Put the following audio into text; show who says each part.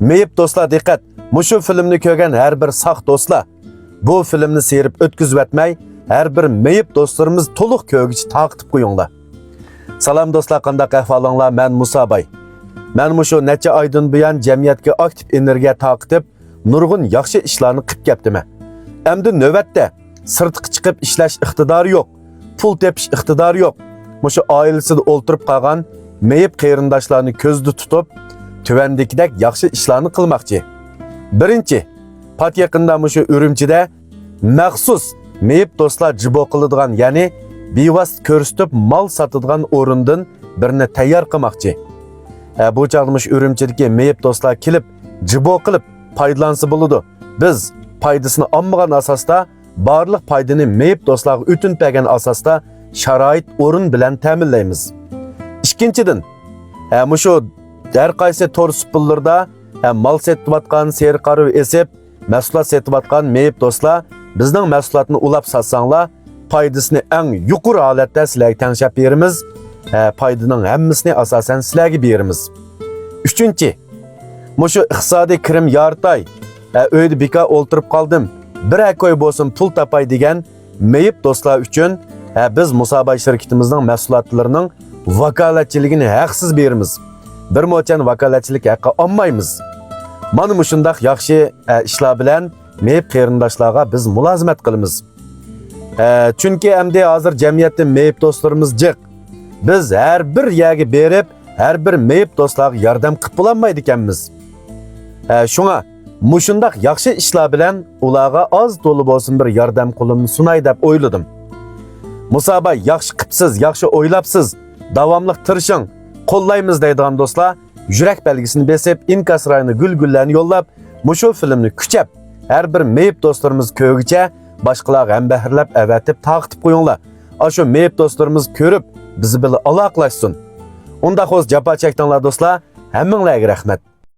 Speaker 1: Meyip do'stlar diqqat! Mushu filmni ko'rgan har bir sog' do'stlar bu filmni seyirib o'tkazvatmay, har bir meyip do'stlarimiz to'liq ko'rgicha taqitib qo'yinglar. Salom do'stlar, qandaq ahvolinglar? Men Musabay. Men mushu necha oydan buyon jamiyatga aktiv energiya taqitib, nurg'un yaxshi ishlarni qilib kelibdiman. Endi navbatda sirtqa chiqib ishlash iqtidori yo'q, pul tepish iqtidori yo'q. Mushu oilasida o'ltirib qolgan meyip qarindoshlarni ko'zda tutib, tuvandikidek yaxshi ishlarni qilmoqchi. Birinchi, pat yaqinda mushu Urumchida maxsus meyip do'stlar jibo qiladigan, ya'ni bevosita ko'rsatib mol sotadigan o'rindan birini tayyor qilmoqchi. Bu chog'da mushu Urumchidagi meyip do'stlar kelib jibo qilib foydalansa bo'ladi. Biz foydasini olmagan asosda barliq foydani meyip do'stlarga o'tinpagan asosda sharoit o'rin bilan ta'minlaymiz. Ikkinchidan, mushu har qaysi to'r supullarda mol setayotgan, seri esib, mahsulot setayotgan meyip do'stlar bizning mahsulotni ulab satsanglar, foydasini eng yuqori holatda sizlarga tangshab beramiz. Foydaning hammasini asosan sizlarga beramiz. Uchinchi, mushu iqtisodiy kirim yaratay, uyda bekor o'ltirib qoldim, bir koy bo'lsin pul topay degan meyip do'stlar uchun biz Musabay shirkatimizning mahsulotlarining vakolatchiligini haqsiz beramiz. Bir mo'chan vakolatchilik haqqi olmaymiz. Mana mushundaq yaxshi ishlar bilan meyip qarindoshlarga biz mulozimat qilamiz. Chunki endi hozir jamiyatda meyip do'stlarimiz jiq. Biz har bir yerga berib, har bir meyip do'stlarga yordam qilib bo'lolmaydi ekanmiz. Shunga mushundaq yaxshi ishlar bilan ularga oz to'la bo'lsin bir yordam qo'limni sunay deb o'yladim. Musabay yaxshi qilibsiz, yaxshi o'ylabsiz, davomli tirishing, qo'llaymiz deydigan do'stlar yurak belgisini besib, inkas rayoni gul gullarni yo'llab, mushu filmni kuchab, har bir meyip do'stlarimiz ko'gicha boshqalarga hambahrlab avatib taqitib qo'yinglar. Shu meyip do'stlarimiz ko'rib, bizi bilan aloqalashsin. Unda xo'z jafo chekdinglar do'stlar, hammanglarga rahmat.